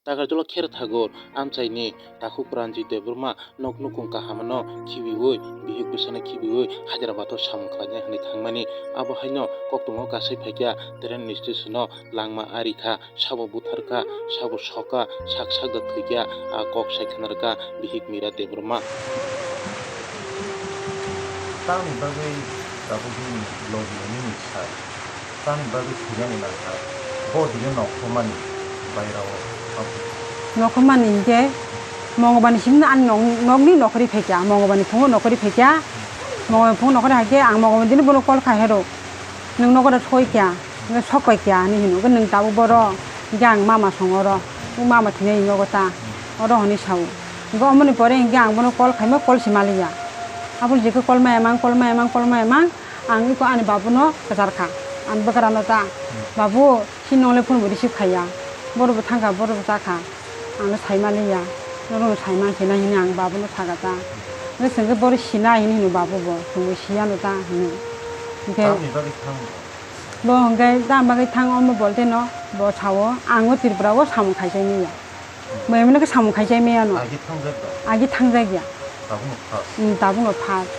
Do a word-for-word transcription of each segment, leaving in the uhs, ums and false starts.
Takarjolo kher thago amchaini takhuk Pranjit Debbarma nok nukung kahamano khibiwi, bihik bwsano khibiwi Hyderabad o samung khlainai hwnwi thangmani. Abo haino koktwmao kasai phaikha train station o langma ari kha, sabo butharkha, sabo sokha, sak sakda thwikha, a kok sai khwnarkha bihik Mira Debbarma. Tamni bagwi tabukni logi nini sai? Tamni bagwi thwinani nangkha? Bo dino nokhormani bairao abo. Nokhormani hinkhe Mongobani simno ani nok-, nokni nokhorwi phaikha, Mongobani phungo nokhorwi phaikha, Mongobani phungo nokhorwi haikhe ang Mongobani dino bono call khai hero, nwng nogo da soi kha, hwnkhe sok pai kha hinwi hino, hwnkhe nwng tabuk boro, hwnkhe ang mama song oro, o mama thwinai nogo ta, oro hwnwi sao. Hwnkhe omoni pore hwnkhe ang bono call khaima call se maliya. Aboni jekhe call maya mang, call maya mang, call maya mang. Ang iko ani babuno kwchar kha, ani bwkrano ta, "Babu, chini nongle phone bo receive khaiya, borok bo thangkha, borok bo chakha, ang no sai maliya, norok no sai mankhe na," hinwi ang babuno sakha ta. Hwnkhe chwngkhe borok sinai hinwi hino babu bo, chwngbo siyano ta hinwi. Hwnkhe tamni bagwi thang? Bo hwnkhe tamni bagwi thang omo bolte no bo sao, ang o Tripura o samung khaichai manya. Mai mano khe samung khai chai maya no. Agi thangjak da? Agi thangjak ya. Tabukno first? Hmm, tabukno first.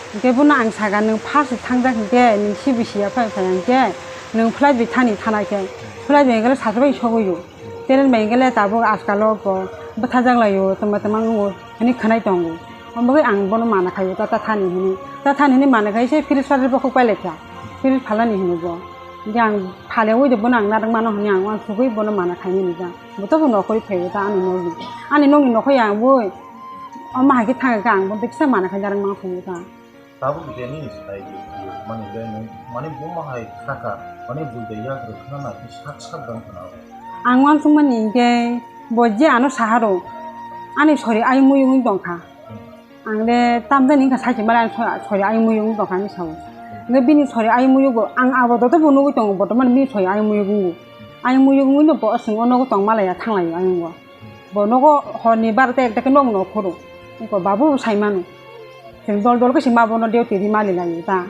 Hwnkhe bono ang sakha, "Nwng first thangjak hwnkhe, nwng C B C ya phai phai hwnkhe, nwng flight bai thani thanai khe, flight bai hwnkhe sasabai sogwi o. Train bai hwnkhe tabuk ajkal o bo bwthajak lai o, twma twma wngo," hwnwi khwnai tongo. Omo bagwi ang bono mana khai o, "Ta, ta thani," hwnwi. Ta thani hwnwi mana khai se fridge sari bokhok pai lai kha. Fridge phalani hwnwi bo. Hwnkhe ang phale ui de bono ang narwk mano hwnwi ang uansugwi bono mana khainani jang. Bo tobo nokhorwi phaibo ta ani nokni. Ani nokni nokhorwi ang bui. Omo hai khe thang khe ang bono kisa mana khai narwk mano phungo ta. Tabuk je nini sai di, mani je nung, mani buma hai khaka, mani bui de yak rwk khna na khe sak sak dang khna. Ang uansukmani hinkhe bo je ano saharo, ani sori ayung muyung wng tongkha. Ang le tamjani wngkha saichung mani, ang so-, sori ayung muyung wng tongkha hinwi sao. Hwnkhe bini sori ayung muyung bo ang abo joto bo nugwi tongo, bortoman bini sori ayung muyung wngo. Ayung muyung wngwi no bo chwng o nogo tong malaya, thanglaio ayung o. Bo nogo horni barota ekta khe nog no khoro. Eko babu bo sai mano. Chwng dol dol khe se ma bono duty ri mali laio ta.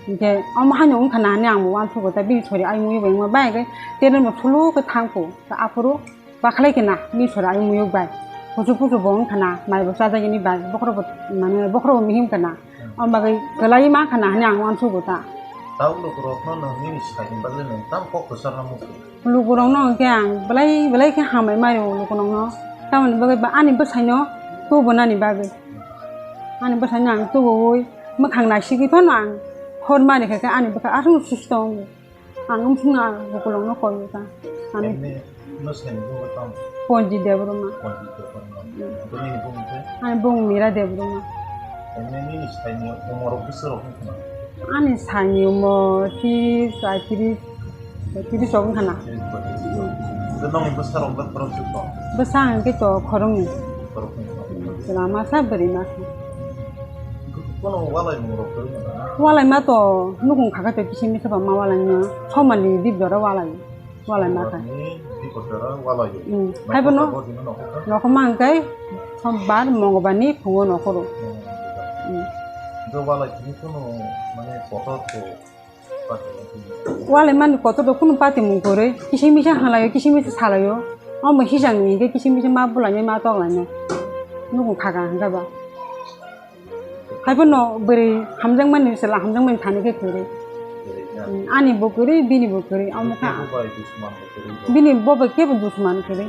Hwnkhe omo haino wngkha na hinwi ang bo uansugo ta, bini sori ayung muyung bo wngma bai khe train bo thulu khe thang kho. Ta aphuru bakhlai khe na, bini sori ayung muyung bai. Kuchuk kuchuk bo wng kha na, mai bo chajak ini bai, bokhorok bo, mane, bokhorok bo mihim kha na. Omo bagwi kwlaiwi ma kha na hinwi ang uansugo ta. Tabuk lukurokno nwng nini sakni bagwi nwng tamo kok kwcharna muchung? Lukurokno hwnkhe ang belai belai khe hambai mari o lukurokno. Tamoni bagwi ba ani bwsaino tubunani bagwi. Ani bwsaino ang tubuwi mwkhang naisigwi phano ang hor mari kha khe ani bwkha aswk susto wngo. Ang wngkha na bukulokno koi ta. Ani emni no sani bumo tong? Ponji Debbarma. Ponji Debbarma. Bini bumo te? Ani bumo Mira Debbarma. Emni nini saini umor bwswk rok wngkha na? Ani saini umor tris, paitris, paitris rok wngkha na. Tris, paitris rok. Hwnkhe nokni bwsa rok da khoroksa tong? Bwsa hwnkhe to khoroknwi. Khoroknwi tong. Chwla masa, bwrwi masa. Bono walaimung rok kwrwi na? Walaima to nukung kha khe to kisa misa ba ma walaima. Somani dip jora walai. Walaima kha. Somani dip jora walai. Hmm. Hai bono. Nokho ma hwnkhe sombar, mongobani phungo nokhoro. Hmm. Hmm. Do walai tini kono mane kotor to. Walai mani kotor do kunu pati mung kwrwi, kisa misa halaio, kisa misa salaio. Omo hijang ni hwnkhe kisa misa ma bulainai, ma toklainai. Nukung kha kha hwnkhe ba. Hai phano bwrwi hamjakmani, chwla hamjakmani thani khe kwrwi. Kwrwi na? Hmm, ani bo kwrwi, bini bo kwrwi, omo kha. Kebo bai dusman bo kwrwi ba? Bini bo bai kebo dusman kwrwi.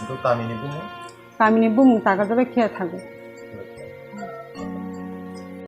Hwnkhe tamini bumo? Tamini bumung taka jora khe thago.